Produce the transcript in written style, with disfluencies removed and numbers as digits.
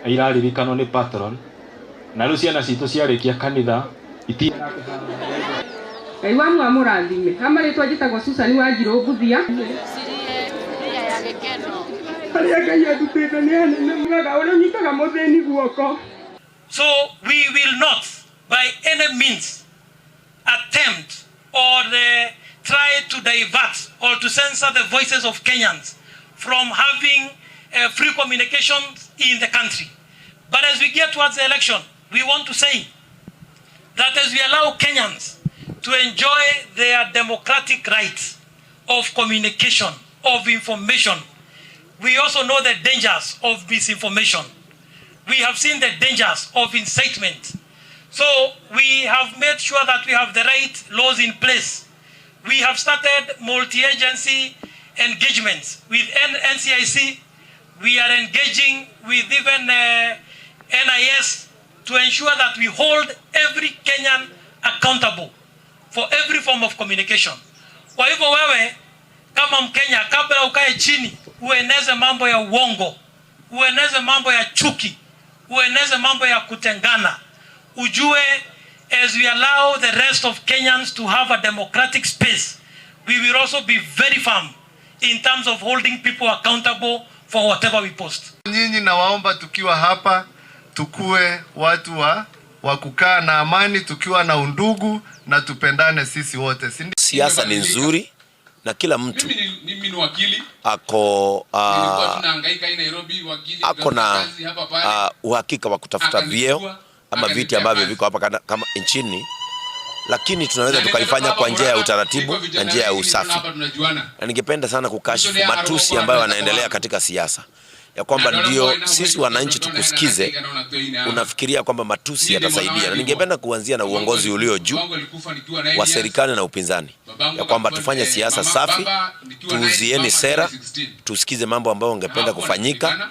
Iraririkanwo nĩ patron na rĩu ciana citũ ciarĩkia kanitha iti Ngai wa amũrathime. Ha marĩtwa njĩtagwo Susan Wanjirũ Mbuthia. Harĩa Ngai andutĩte nĩ hanene mugaga ũrĩa ũnyitaga mũthĩni guoko. So we will not by any means attempt or try to divert or to censor the voices of Kenyans from having free communications in the country. But as we get towards the election, we want to say that as we allow Kenyans to enjoy their democratic rights of communication, of information, we also know the dangers of misinformation. We have seen the dangers of incitement. So we have made sure that we have the right laws in place. We have started multi-agency engagements with NCIC. We are engaging with even NIS to ensure that we hold every Kenyan accountable for every form of communication. Kwa hivyo wewe kama Mkenya, kabla ukae chini ueneze mambo ya uongo, ueneze mambo ya chuki, ueneze mambo ya kutengana, ujue as we allow the rest of Kenyans to have a democratic space, we will also be very firm in terms of holding people accountable for whatever we post. Nyinyi nawaomba tukiwa hapa tukue watu wa kukaa na amani, tukiwa na undugu na tupendane sisi wote, si ndio? Siasa ni nzuri na kila mtu Mimi ni wakili. Ako Nilikuwa tunahangaika hii Nairobi, wakili ako na kazi hapa pale. Uhakika wa kutafuta Akanichukua, vyeo ama viti akanipea ambavyo kazi. Viko hapa kama nchini, lakini tunaweza Na tukaifanya nimetoka kwa njia ya hapa utaratibu Murang'a, na njia ya vijana wengi usafi. hapa tunajuana. Na ningependa sana kukashifu Mtu ni matusi arogo ambayo kwa yanaendelea katika siasa ya kwamba Na ndio ndio sisi wananchi tukusikize, unafikiria kwamba matusi yatasaidia. Na ningependa kuanzia na uongozi ulio juu wa serikali na upinzani ya kwamba tufanye siasa safi, tuuzieni sera, tusikize mambo ambayo ungependa kufanyika.